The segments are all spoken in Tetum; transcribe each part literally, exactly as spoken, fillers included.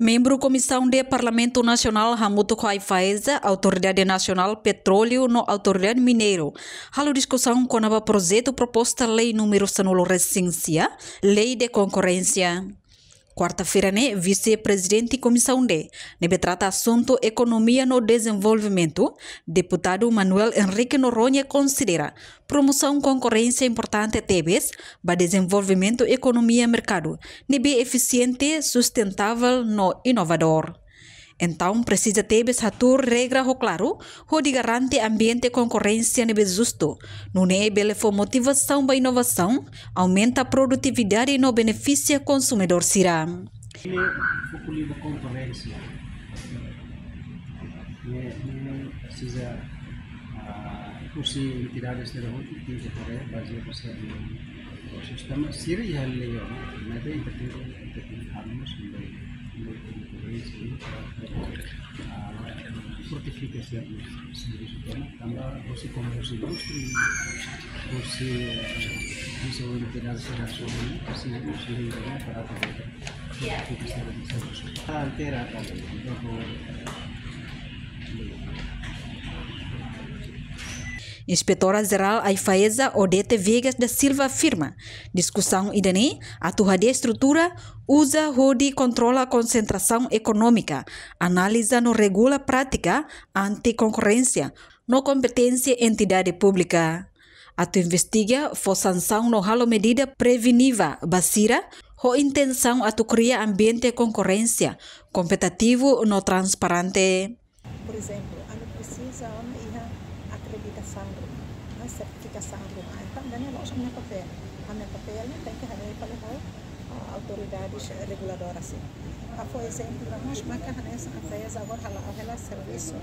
Membru Komisaun D Parlamentu Nasionál hamutuk ho AIFAESA, Autoridade Nasionál Petróleu no Autoridade Mineiru halo diskusaun kona-ba projetu proposta lei númeru sanulu-resin-sia, Lei de Konkorrénsia. Kuarta-feira ne'e, Vise-Prezidente Komisaun D, ne'ebé trata asuntu ekonomia no dezenvolvimentu, Deputadu Manuel Henrique Noronha konsidera promosaun konkorrénsia importante tebes ba dezenvolvimentu ekonomia merkadu ne'ebé efisiente, sustentável no inovadór. Entaun, presiza tebes hatuur regra ho klaru, hodi garante ambiente konkorrénsia ne'ebé justu, nune'e bele fó motivasaun ba inovasaun, aumenta produtividade no benefisia konsumidór sira. Ne'e foku liu ba konkorrénsia. Ne'e, ne'e presiza, ah, husi entidades sira hotu tenke haree bazeia ba sistema sira iha lei, ne'e? Maibé ita tenke, ita tenke harmos lei, lei konkorrénsia, ah, fortifika servisu, servisu, tanba husi komu husi indústria, husi, eh, husi entidades sira hotu, husi, husi lei, para atu fortifika servisu. Altera, Inspetora Jerál AIFAESA, Odete Viegas da Silva, afirma diskusaun ida-ne'e atu hadi'a estrutura uza hodi kontrola konsentrasaun ekonómika, analiza no regula prátika anti-konkorrénsia no kompeténsia entidade públika. Atu investiga, fó sansaun no halo medida preveniva ba sira ho intensaun atu kria ambiente konkorrénsia kompetitivu no transparente. Por ezemplu, ami presiza ona iha akreditasaun ruma, ne'e, sertifikasaun ruma. Entaun, ida-ne'e la'ós ami-nia papél. Ami-nia papél ne'e tenke haree fali ho, ah, autoridades reguladoras sira. Ah, por ezemplu, mós maka hanesan AIFAESA agora hala'o hela servisu,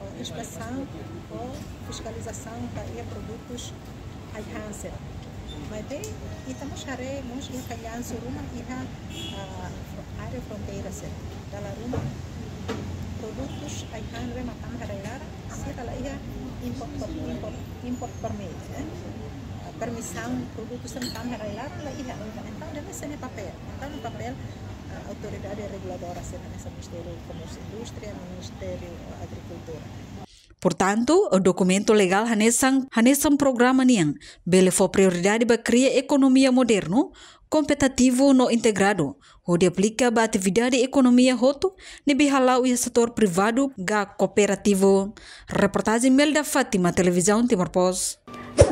ah, inspesaun ou fiskalizasaun ba iha produtus ai-han sira. Maibé ita mós haree mós iha kallansu ruma iha, ah, área fronteira sira. Dala ruma produtus ai-han ne'ebé mak tama iha rai-laran, sira la iha import, import, import permit, eh? Ah, permisaun produtus sira tama iha rai-laran la iha. Entaun, ida-ne'e sira-nia papél. Entaun, papél, ah, autoridade reguladora sira, hanesan Ministériu Komérsiu Indústria, Ministériu Agrikultura. Portantu, dokumentu legál hanesan, hanesan programa nian, bele fó prioridade ba kria ekonomia modernu, kompetitivu no integradu, hodi aplika ba atividade ekonomia hotu, ne'ebé hala'o iha setór privadu ka kooperativu. Reportajen Melda Fátima, Televizaun Timor Post.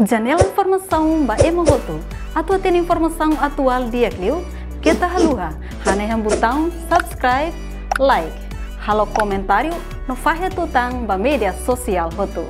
Janela informasaun ba ema hotu. Atu hatene informasaun atuál di'ak liu, keta haluha hanehan butaun subscribe, like, halo komentáriu no fahe tutan ba média sosiál hotu.